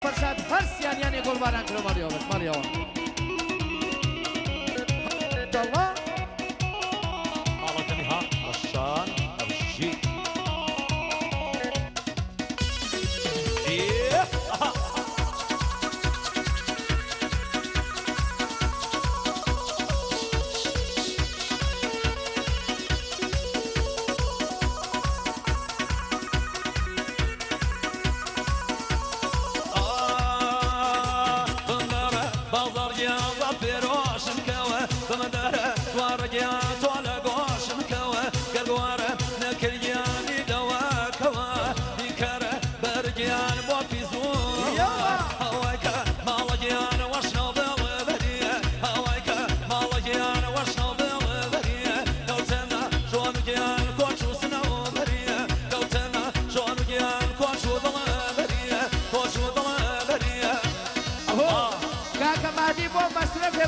فەرشاد هەرسیان یانێ گۆڵباران کرۆ ماڵیەوە بەس ماڵیەوە دەڵا ماڵەکەمی ها ڕەشان ڕەشی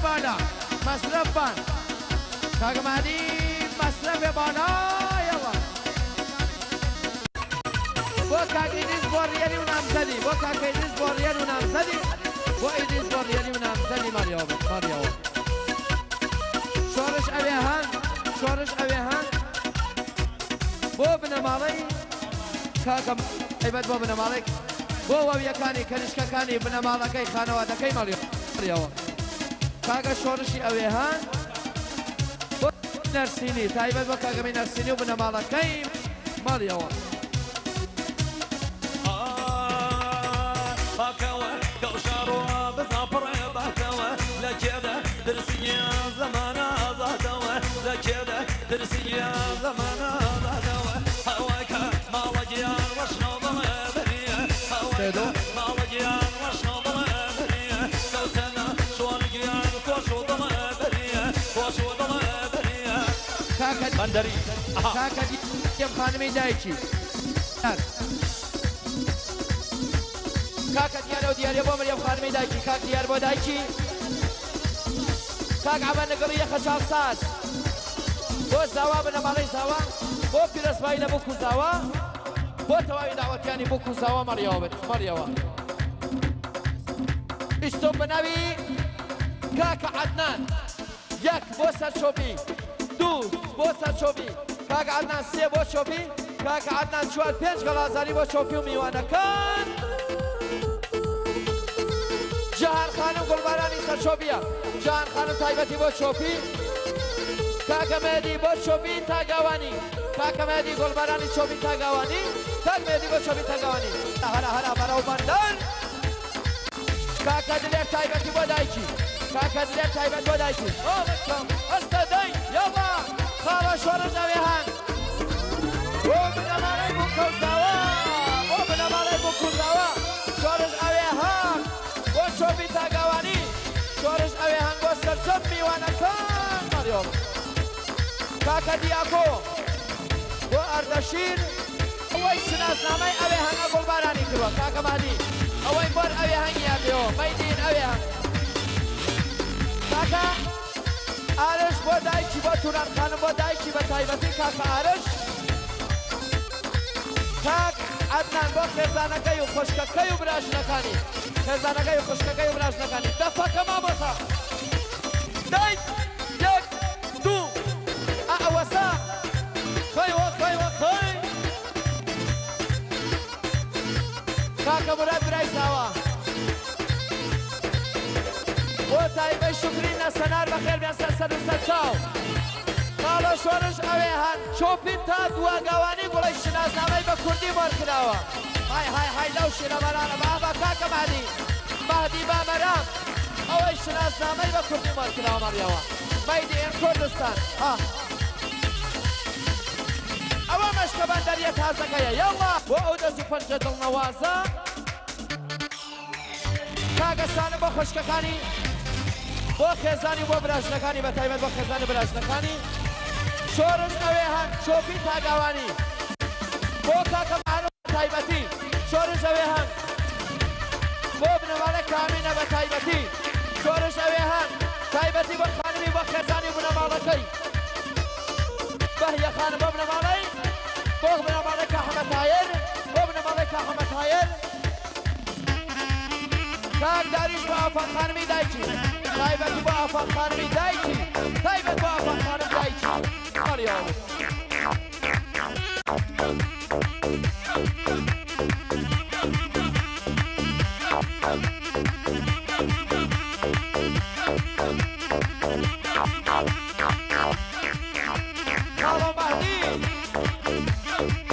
بالا مصرف بان کاکە مهدی مصرف بالا یاڵا بۆ کاک ئیدریس بۆ ڕیەلی و نامزەدی بۆ کاکە ئیدریس بۆ ڕیەل و نامزەدی بۆ ئیدریس بۆ ڕیەلی و نامزەدی ماڵیەوە بێت ماڵیەوە شۆڕش ئەوێ هەن شۆڕش ئەوێ هەن بۆ بنەماڵەی کاکە تایبەت بۆ بنەماڵەی بۆ واویەکانی کەنیشکەکانی بنەماڵەکەی خانەوادەکەی ماڵیەوە کاکە شۆڕشی ئەوێ هەن بۆ نەرسینی تایبەت بۆ کاکەمی نەرسینی و بنەماڵەکەی ماڵیەوە. باکەوە کەوشاڕۆ بزا پڕێ باکەوە لە کێدە ترسیە زەمانە ئازادەوە لە کێدە ترسیە زەمانە ئازادەوە هەوایکە ماڵە گیان وەشنەوە بڵێ بەریە هەوایکە ماڵە گیان وەشنەوە بڵێ بەریە کەوتەنە شوان گیان کۆش و دڵێ بەریە کۆش و دڵێ بەریە کاکە بەندەری کاکە دیم خانمی دایکی کاکە دیارە و دیارە بۆ مریەم خانمی دایکی کاک دیار بۆ دایکی کاک عەبە نەگەڵی یەخەچاڵ ساز بۆ زاوا بنەماڵەی زاوا بۆ پیرۆزبایی لە بوک و زاوا بۆ تەواوی داوەتیانی بوک و زاوا مەڕیەوە بێت مەڕیەوە ئیستۆ بە ناوی کاکە عەدنان یەک بۆ سەرچۆپی دوو بۆ سەرچۆپی کاکە عەدنان سێ بۆ چۆپی کاکە عەدنان چوار پێنج گەڵازاری بۆ چۆپی و میوانەکان جەهان خانم گوڵبارانی سەرچۆپیە جەهان خانم تایبەتی بۆ چۆپی کاکە مێدی بۆ چۆپی تاگاوانی کاکە مێدی گوڵبارانی چۆپی تاگاوانی کاک مێدی بۆ چۆپی تاگاوانی هەرە هەرە بەرەو بەندەر کاکە دلێر تایبەتی بۆ دایکی کاکە دلێر تایبەت بۆ دایکی ئۆ ئەستە دەی یاڵا خاڵە شۆڕش ئەوێ هەن بۆ بنەماڵەی بووکەوزاوە بۆ بنەماڵەی بووکوزاوە شۆڕش ئەوێ هەن بۆ چۆپی تاگاوانی شۆڕش ئەوێ هەن بۆ سەرجەم میوانەکان ماڵیۆڵ کاکە دیاکۆ بۆ ئەردەشیر ئەوەی شناسنامەی ئەوێ هەنگە گوڵبارانی کردووە کاکە مهدی ئەوەی بۆر ئەوێ هەنگیان بێەوە مەیدین ئەوێ هەنگ کاکە ئارش بۆ دایکی بۆ توران خانم بۆ دایکی بە تایبەتی کاکە ئارش کاک عەدنان بۆ خێزانەکەی و خوشکەکەی و براژنەکانی خێزانەکەی و خوشکەکەی و براژنەکانی دەفەکە مامۆستا دەی یەک دوو ئەوەسا خەیوە خەیوە خەی کاکە مراد برای زاوا بۆ تایبەی شوکری نەسەنار بەخێر بێن سەر سەر و سەر چاو خاڵە شۆڕش ئەوێ هەن چۆپی تا دواگاوانی گوڵی شناسنامەی بە کوردی مۆر کراوە های های های لەو شیرەبەرانە بابا کاکە مهدی مهدی بامەرام ئەوەی شناسنامەی بە کوردی مۆر کراوە مەڕیەوە مەیدی ئین کوردستان ها ئەوە مەشکە بەندەریە تازەکەیە یاڵا بۆ ئەو دەست و پەنجە دڵنەوازە کاکەسانە بۆ خوشکەکانی بۆ خێزانی بۆ براژنەکانی بە تایبەت بۆ خێزانی براژنەکانی شۆڕش ئەوێ هەن چۆپی تاگاوانی بۆ کاکە مەعروف تایبەتی شۆڕش ئەوێ هەن بۆ بنەماڵە کامینە بە تایبەتی شۆڕش ئەوێ هەن تایبەتی بۆ خانمی بۆ خێزانی بنەماڵەکەی بەهیە خانم بۆ بنەماڵەی بۆ بنەماڵەی کاحەمە تایەر بۆ بنەماڵەی کاحەمە تایەر. کاک داریوش بۆ ئافاق خانمی دایکی تایبەتی بۆ ئافاق خانمی دایکی تایبەت بۆ ئافاق خانم دایکی مەڕیەوە خاڵۆ مەهدی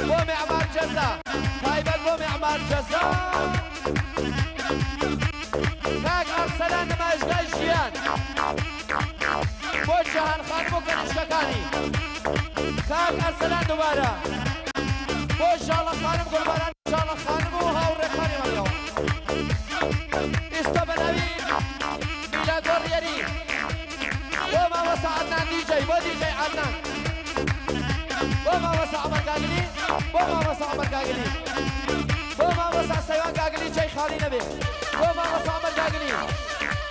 بۆ مێعمار جەزا تایبەت بۆ مێعمار جەزا کاک ئەرسەلان نمایشگای ژیان بۆ جەهان خانم و کەنیشکەکانی کاک ئەرسەلان دووبارە بۆ ژاڵە خانم گوڵباران ژاڵە خانم و هاوڕێکانی مەڕیەوە ئیستا بە ناوی میلاد بۆڕیەری بۆ مامۆستا عەدنان دیجەی بۆ دیجەی عەدنان بۆ مامۆستا عومەر گاگلی بۆ مامۆستا عومەر گاگلی بۆ مامۆستا سەیوان گاگلی جێی خاڵی نەبێ بۆ مامۆستا عومەر گاگلی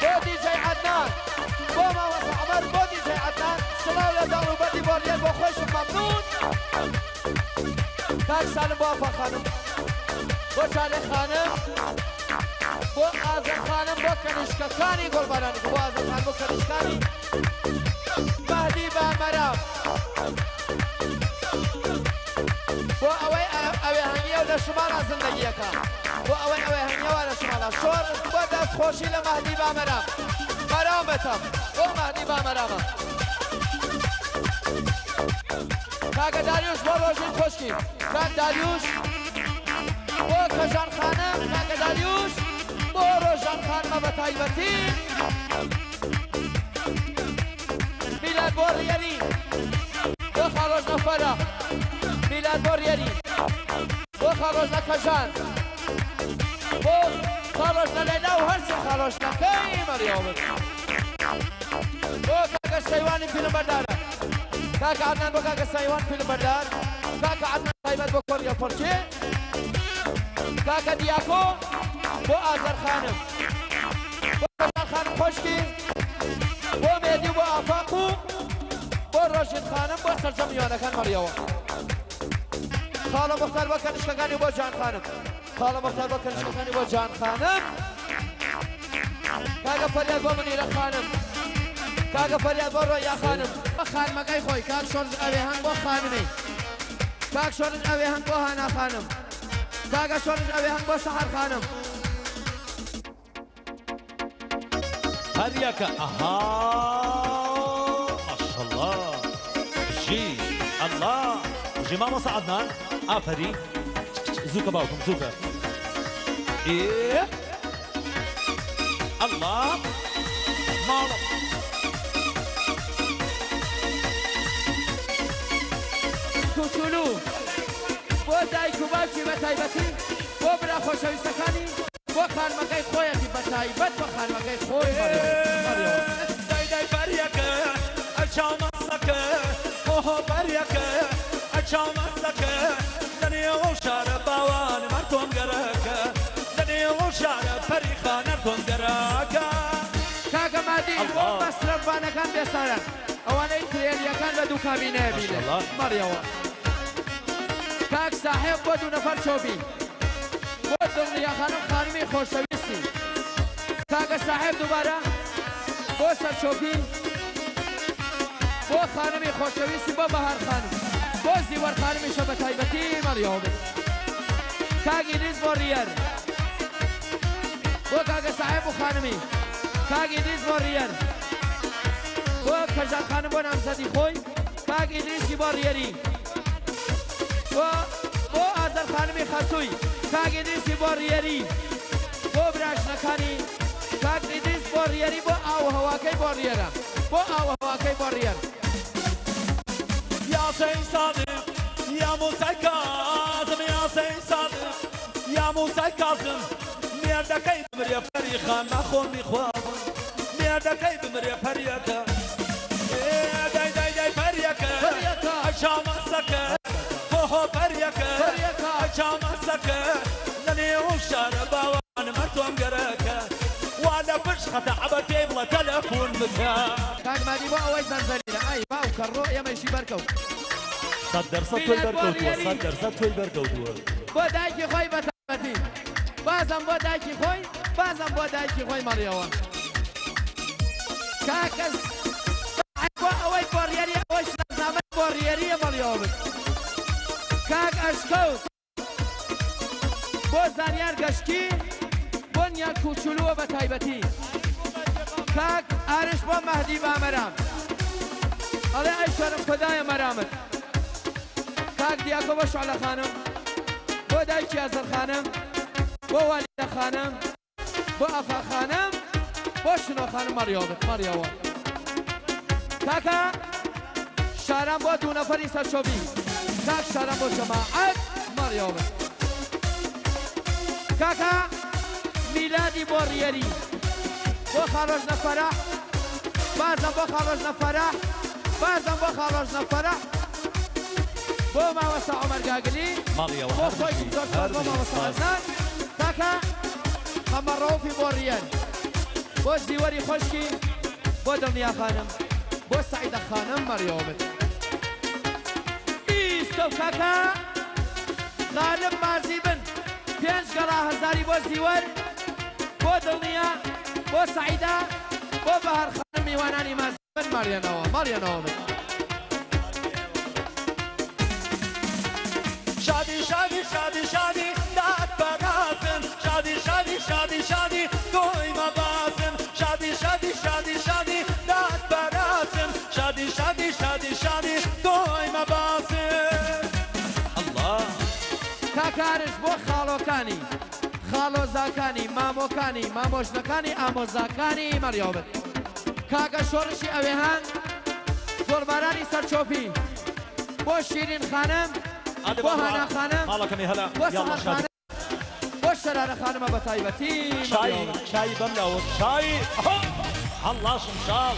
بۆ دیجەی عەدنان بۆ مامۆستا عومەر بۆ دیجەی عەدنان سڵاو لە داڵ و بەردی بۆڕیەر بۆ خۆیشم مەمنون کاک سالم بۆ ئافا خانم بۆ چالێ خانم بۆ ئازەر خانم بۆ کەنیشکەکانی گوڵبارانی بۆ ئازەر خانم بۆ کەنیشکانی مەهدی بە مەرام بۆ ئەوەی ئەوێ هەنگیە و لە شمالا زندگیەکە بۆ ئەوەی ئەوێ هەنگیەوە لە شمالا شۆڕش بۆ دەست خۆشی لە مەهدی با مەرام مەرامەتەم بۆ مەهدی با مەرامە کاکە داریوش بۆ ڕۆژین خۆشکی کاک داریوش بۆ کەژان خانم کاکە داریوش بۆ ڕۆژان خانمە بە تایبەتی میلاد بۆ ڕیەری بۆ خاڵۆژ نەفەرە میلاد بۆ ڕیەری بۆ خاڵۆژ لە کەژان بۆ خاڵۆژ لە لەیلا و هەرسێ خاڵۆژنەکەی مەڕیەوە بۆ کاکە سەیوانی فیلمبەردارە کاکە عەدنان بۆ کاکە سەیوان فیلمبەردار کاکە عەدنان تایبەت بۆ کۆریە پڕچێ کاکە دیاکۆ بۆ ئازەر خانم بۆ کەژان خانم خۆشکی بۆ مێدی و بۆ ئافاق و بۆ ڕۆژین خانم بۆ سەرجەم میوانەکان مەڕیەوە خاڵە مختار بۆ کەنیشکەکانی بۆ جان خانم خاڵە مختار بۆ کەنیشکەکانی بۆ جان خانم کاکە فەریاد بۆ منیرە خانم کاکە فەریاد بۆ ڕۆیا خانم بۆ خانمەکەی خۆی کاک شۆرش ئەوێ هەنگ بۆ خانمی کاک شۆرش ئەوێ هەنگ بۆ هانا خانم کاکە شۆرش ئەوێ هەنگ بۆ سەحەر خانم. هەریەکە ئەها ماشەڵڵا بژی ئەڵڵا بژی مامۆستا عەدنان ئافەرین زووکە باوکم زووکە ئێ ئەڵڵا ماڵم کوچولو بۆ دایک و باوکی بە تایبەتی بۆ برا خۆشەویستەکانی بۆ خانمەکەی خۆیەتی بە تایبەت بۆ خانمەکەی خۆی مەڕیەوە. دای دای بەریەکە ئەچاو مەسەکە ئۆهۆ بەریەکە ئەچاو مەسەکە لەنێو ئەو شارە باوان مەرتۆم گەرەکە لەنێو ئەو شارە پەریخانە تۆم گەرەکە. کاکە مادی بۆ مەسرەفانەکان بێساران ئەوانەی ترێلیەکان بە دوو کابینەیە بینن مەڕیەوە. کاک ساحێب بۆ دوو نەفەر چۆبی بۆ دڵنیا خانم خانمی خۆشەویستی کاکە ساحێب دووبارە بۆ سەرچۆپی بۆ خانمی خۆشەویستی بۆ بەهار خانم بۆ زیوەر خانمیشە بە تایبەتی مەڕیەوە بێت کاک ئیدریس بۆ ڕیەر بۆ کاکە ساحێب و خانمی کاک ئیدریس بۆ ڕیەر بۆ کەژار خانم بۆ نامزەدی خۆی کاک ئیدریسی بۆ ڕیەری بۆ بۆ ئازەر خانمی خەسووی کاک ئیدریسی بۆ ڕیەری بۆ براشنەکانی کاک ئیدریس بۆ ڕیەری بۆ ئاو هەواکەی بۆ ڕیەرە بۆ ئاو هەواکەی بۆ ڕیەر. یا سەی سادق یا موسای کازم یا سەی سادق یا موسای کازم مێردەکەی بمرێ پەری خان ناخۆم میخوابم مێردەکەی بمرێ پەریەکە دای دای دای پەریەکە ئەچاو مەسەکە بۆهۆ پەریەکە ئەچاو مەسەکە لەنێو شارە باوانمە تۆم گەرەکە وا لە پشت خەتە عەبە پێی بڵێ تەلەفۆن بکە. کاک مادی بۆ ئەوەی زەنجەلیلە ئەی باوکە ڕۆ ئێمەیشی بەرکەوت. 100% تۆی بەرکەوتووە 100% تۆی بەرکەوتووە. بۆ دایکی خۆی بە تایبەتی. بازم بۆ دایکی خۆی، بازم بۆ دایکی خۆی مەڵیەوە. کاکە بۆ ئەوەی بۆڕیەری، ئەوەی شناسنامەی بۆڕیەریە مەڵیەوە بن. کاک ئەشکەوت بۆ زانیار گەشتی، بۆ نیان کوچولووە بە تایبەتی. کاک ئارش بۆ مەهدی بامەرام، ئەڵێ ئەی شەرم خدایە مەرامت. کاک دیاکۆ بۆ شعلە خانم، بۆ دایکی ئازەر خانم، بۆ والیدە خانم، بۆ ئەفا خانم، بۆ شنۆ خانم مەڕیەوە بت مەڕیەوە. کاکە شاران بۆ دوو نەفەری سەرچۆبی، کاک شاران بۆ جەماعەت مەڕیەوە بت. کاکە میلادی بۆ ڕیەری، بۆ خاڵۆژنە فەرەح، بازم بۆ خاڵۆژنە فەرەح، بازم بۆ خاڵۆژنە فەرەح، بۆ مامۆستا عومەر گاگلی، ماڵیەوە بۆ هەر خۆی بژی، زۆر سوپاس هەر بۆ بژی، مامۆستا سوپاس. عەدنان. کاکە قەمەڕەوفی بۆ ڕیەر، بۆ زیوەری خۆشکی، بۆ دڵنیا خانم، بۆ سەعیدە خانم مەڕیەوە بن. ئیستۆ کاکە غالب مازی بن، 5 گەڵا هەزاری بۆ زیوەر، بۆ دڵنیا، بۆ سەعیدە، بۆ بەهار خانم میوانانی مازی بن مەڕیەنەوە، مەڕیەنەوە بن. شادی شادی شادی شادی داد بەرازم، شادی شادی شادی شادی دۆی مەبازم، شادی شادی شادی شادی داد بەرازم، شادی شادی شادی شادی دۆی مەبازم. الله. کاکارش بۆ خاڵۆکانی، خاڵۆزاکانی، مامۆکانی، مامۆژنەکانی، ئامۆزاکانی مەڕیەوە بن. کاکە شۆڕشی ئەوێهان، گۆڵبارانی سەرچۆپی، بۆ شیرین خانم، بۆ هانا خانم، ماڵەکەمی هەلا، بۆ یاڵڵا سەحەر شادی. خانم، بۆ شەرارە خانمە بە تایبەتی شایی، مەڕیەوە بن. شایی بەم لاوە، شایی. هەڵڵا شمشاڵ.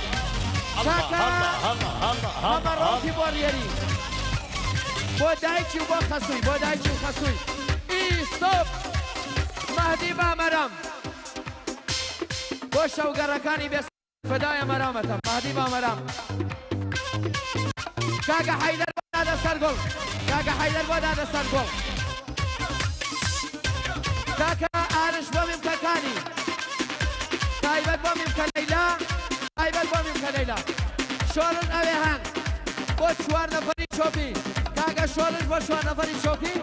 هەڵڵا، کاکە هەڵڵا، هەڵڵا، هەڵڵا، هەڵڵا، هەمەڕەوتی بۆ ڕیەری، بۆ دایکی و بۆ خەسووی، بۆ دایکی و خەسووی. ئیستۆپ مەهدی بامەرام، بۆ شەوگەڕەکانی بێ فدایە مەرامەتە مەهدی بامەرام. کاکە حەیدەر بۆ دادە سەر گوڵ، کاکە حەیدەر بۆ دادە سەر گوڵ. کاکە ئارش بۆ میمکەکانی، تایبەت بۆ میمکە لەیلا، تایبەت بۆ میمکە لەیلا. شۆڕش ئەوێ هەن بۆ 4 نەفەری چۆپی، کاکە شۆڕش بۆ 4 نەفەری چۆپی،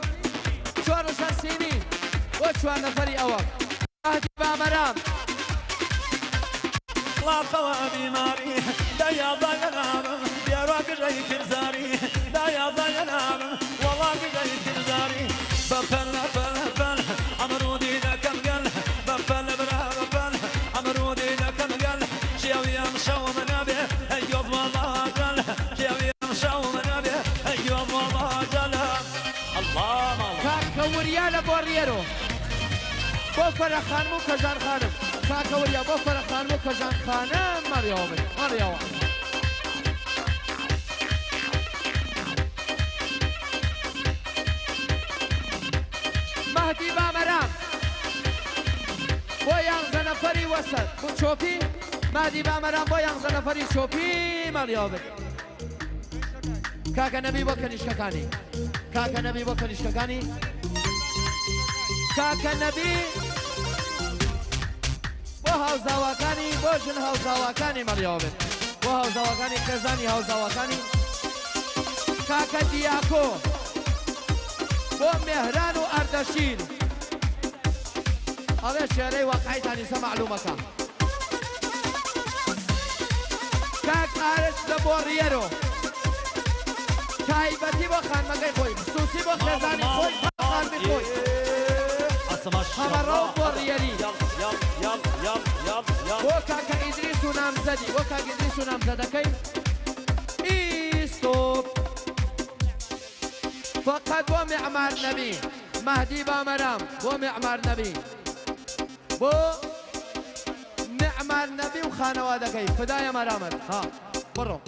شۆڕش هەرسینی بۆ 4 نەفەری ئەوە. مەهدی بامەرام. لاقەوە بیماری، دایازایە نابم، دیاروا گژەی کرزاری، دایازایە نابم، وەڵا گژەی کرزاری. بەپەل، بەپەل، بەپەل، ئەمرودی دەکەم گەل، بەپەل، برا، بەپەل، ئەمرودی دەکەم گەل. شێویان شەوم نابێ، ئەی گۆز وەڵا جەل، شێویان شەوم نابێ، ئەی گۆز وەڵا جەل. ئەڵڵا ماڵ. کاکە وریا لە بۆڕیەرۆ، بۆ فەرە خانم و کەژان خانم. کاکە وریا بۆ فەرە خانم و کەژان خانم مەڕیەوە بن، مەڕیەوە. مەهدی بامەرام بۆ 11 نەفەری وەسەر بۆ چۆپی، مەهدی بامەرام بۆ 11 نەفەری چۆپی مەڕیەوە بن. کاکە نەبی بۆ کەنیشکەکانی، کاکە نەبی بۆ کەنیشکەکانی، کاکە نەبی بۆ هاوزاواکانی، بۆ ژن هاوزاواکانی مەڕیەوە بن، بۆ هاوزاواکانی، خێزانی هاوزاواکانی. کاکە دیاکۆ بۆ مێهران و ئەردەشیر. ئەڵێ شێرەی واقعیتانی سە معلومەکە. کاک ئارش لە بۆ ڕیەرۆ، تایبەتی بۆ خانمەکەی خۆی، خصوصی بۆ خێزانی خۆی، خانمی خۆی. هەمەڕەو بۆ ڕیەری. بۆ کاکە ئیدریس و نامزەدی، بۆ کاک ئیدریس و نامزەدەکەی. ئیستۆپ فقط بۆ معمار نەبی، مەهدی بامەرام بۆ معمار نەبی، بۆ معمار نەبی و خانەوادەکەی. فدایە مەرامەت. ها بڕۆ.